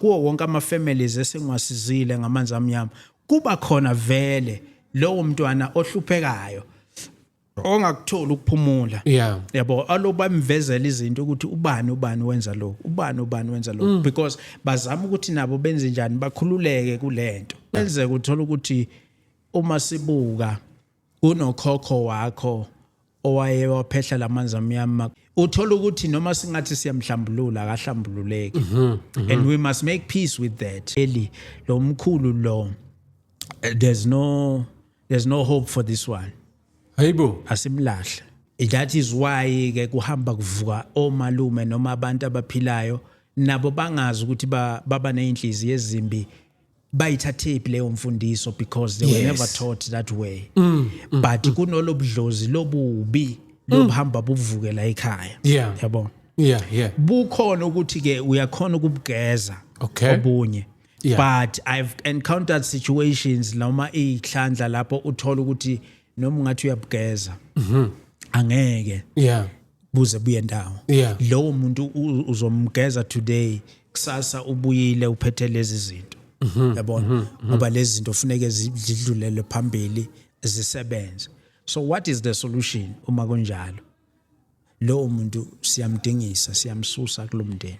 Kuwo wonke ama families esengiwasizile ngamanzi amnyama, kuba khona vele lowo mntwana ohluphekayo ongakutholi ukuphumula. Yabo, alo bamvezela izinto ukuthi ubani ubani wenza lokhu, ubani ubani wenza lokhu, because bazama ukuthi nabo benze njani bakhululeke kulento. Kwenzeka uthola ukuthi uma sibuka kunokhokho wakho owaye waphehla lamanzi amnyama, uthola ukuthi noma singathi siyamhlambulula, akahlambululeki, and we must make peace with that. Eli lo mkhulu lo, there's no hope for this one. Hayibo. Asimlahle. That is why ke kuhamba kuvuka omalume noma abantu abaphilayo nabo bangazi ukuthi baba nezinhliziyo ezimbi, bayithathephi leyo mfundiso, because they were never taught that way, but kunolo budlozi lobubi lobuhamba buvukela ekhaya. Yabo. Bukhona ukuthi ke uyakhona ukubugeza obunye, but I've encountered situations noma ihlandla lapho uthola ukuthi noma ungathi uyabugeza, angeke buze buye ndawo. Lowo muntu uzomgeza today, kusasa ubuyile uphethe lezi zinto, yabona, ngoba lezi zinto funeke zidlulele phambili, zisebenze. So what is the solution uma kunjalo? Lowo muntu siyamdingisa, siyamsusa kulomndeni.